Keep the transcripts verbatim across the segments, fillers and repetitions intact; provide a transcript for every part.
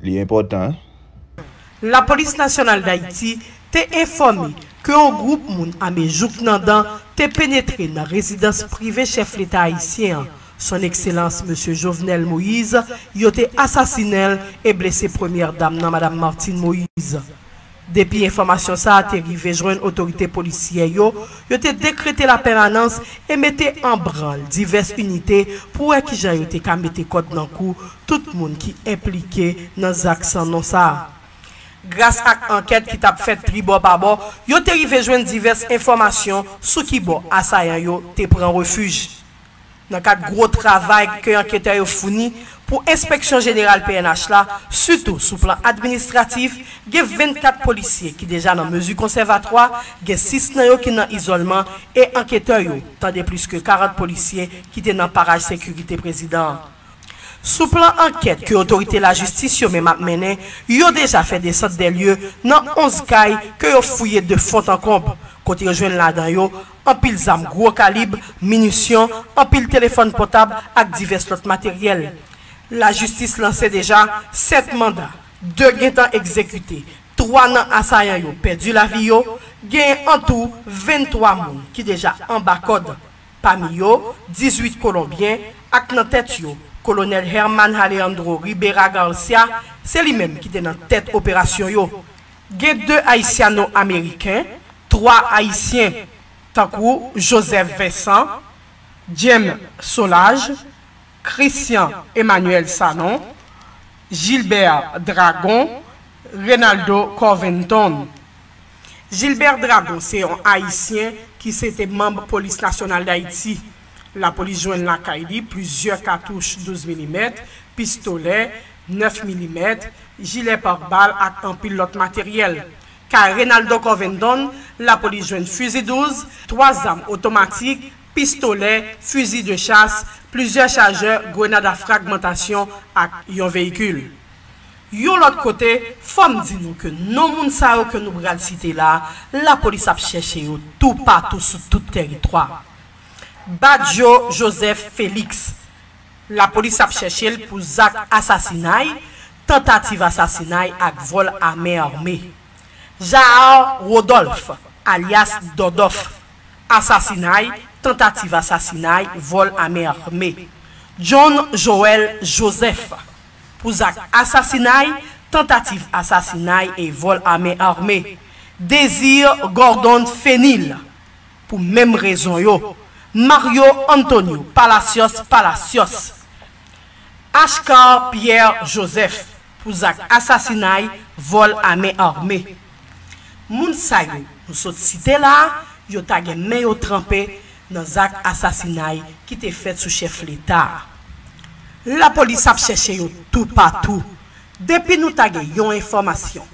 Li enpòtan. Lapolis Nasyonal Dayiti te enfòme ke yon gwoup moun ame jouk nan dan te penetre nan rezidans prive chèf leta ayisyen an, Son Ekselans Mesye Jovenel Moïse, yo te asasinen l e blese Premyè Dam nan, Madam Martine Moïse. Depi enfòmasyon sa a te rive jwenn otorite polisyè yo, yo te dekrete lapèmanans e mete an branl divès inite pou wè kijan yo te ka mete kòd nan kou tout moun ki enplike nan zak san non sa a. Gras ak ankèt ki t ap fèt tribò pabò, yo te rive jwenn divès enfòmasyon sou ki bò asayan yo te pran refij. Nan kad gwo travay ke anketè yo founi pou Enspeksyon Jeneral P N H la, sitou sou plan administratif, gen vennkat polisye ki deja nan mezi konsèvatwa, gen sis nan yo ki nan izòlman, e anketè yo tande plis ke karant polisye ki te nan paraj sekirite prezidan an. Sou plan ankèt ke otorite lajistis yo menm ap mennen, yo deja fè desant dè lye nan onz kay ke yo fouye de fon an konb, kote yo jwenn ladan yo anpil zam gwo kalib, minisyon, anpil telefòn pòtab ak divès lòt materyèl. Lajistis lanse deja sèt manda, de gentan egzekite, twa nan asayan yo pèdi lavi yo, genyen antou venntwa moun ki deja anba kòd. Pami yo, dizuit Kolonbyen ak nan tèt yo, Kolonèl Herman Alejandro Ribera Garcia, se li menm ki te nan tèt operasyon yo. Gen de Ayisyano-Ameriken, twa Ayisyen, tankou Joseph Vincent, James Solages, Christian Emmanuel Sanon, Gilbert Dragon, Reynaldo Corventon. Gilbert Dragon se yon Ayisyen ki se te manm Polis Nasyonal Dayiti. Lapolis jwenn lakay li plizyè katouch douz milimèt, pistolè nèf milimèt, jilè pare-bal ak anpil lòt materyèl. Kay Reynaldo Corventon, lapolis jwenn fizi douz, twa zam otomatik, pistolè, fizi de chas, plizyè chajè grenad a fragmantasyon ak yon veyikil. Yon lòt kote, fò m di nou ke non moun sa yo ke nou pral site la, lapolis ap chèche yo toupatou sou tout tèritwa. Badio Joseph Félix, lapolis ap chèche l pou zak asasinay, tantativ asasinay ak vòl a men ame. Jaar Rodolphe, alyas Dòdòf, asasinay, tantativ asasinay, vòl a men ame. John Joël Joseph, pou zak asasinay, tantativ asasinay e vòl a men ame. Désir Gordon Fénil, pou menm rezon yo. Mario Antonio Palacios Palacios, Ashcar Pierre Joseph, pou zak asasinay, vòl a men ame. Moun sa yo nou sot site la a, yo ta gen men yo tranpe nan zak asasinay ki te fèt sou chèf leta a. Lapolis ap chèche yo toupatou. Depi nou ta gen yon enfòmasyon,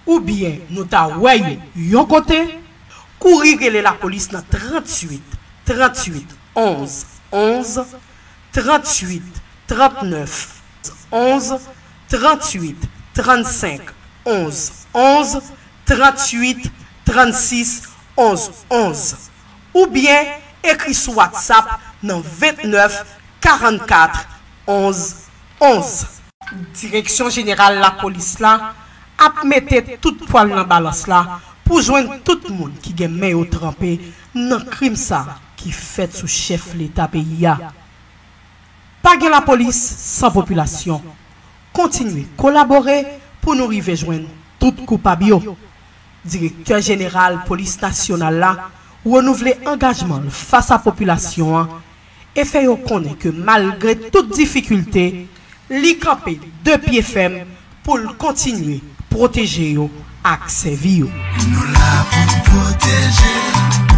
oubyen nou ta wè yo yon kote, kouri rele lapolis nan tranntuit, tranntuit, onz, onz, tranntuit, trannèf, onz, tranntuit, trannsenk, onz, onz, tranntuit, trannsis, onz, onz. Oubyen ekri sou WhatsApp nan vennèf, karannkat, onz, onz. Direksyon Jeneral Lapolis la ap mete tout pwa l nan balans la pou jwenn tout moun ki gen men yo tranpe nan krim sa ki fèt sou chèf leta peyi a. Pa gen lapolis san popilasyon. Kontinye kolabore pou nou rive jwenn tout koupab yo. Direktè Jeneral Polis Nasyonal la renouvle angajman l fas a popilasyon an e fè yo konnen ke malgre tout difikilte, li kanpe de pye fèm pou l kontinye pwoteje yo ak sèvi yo. Nou la pou n pwoteje.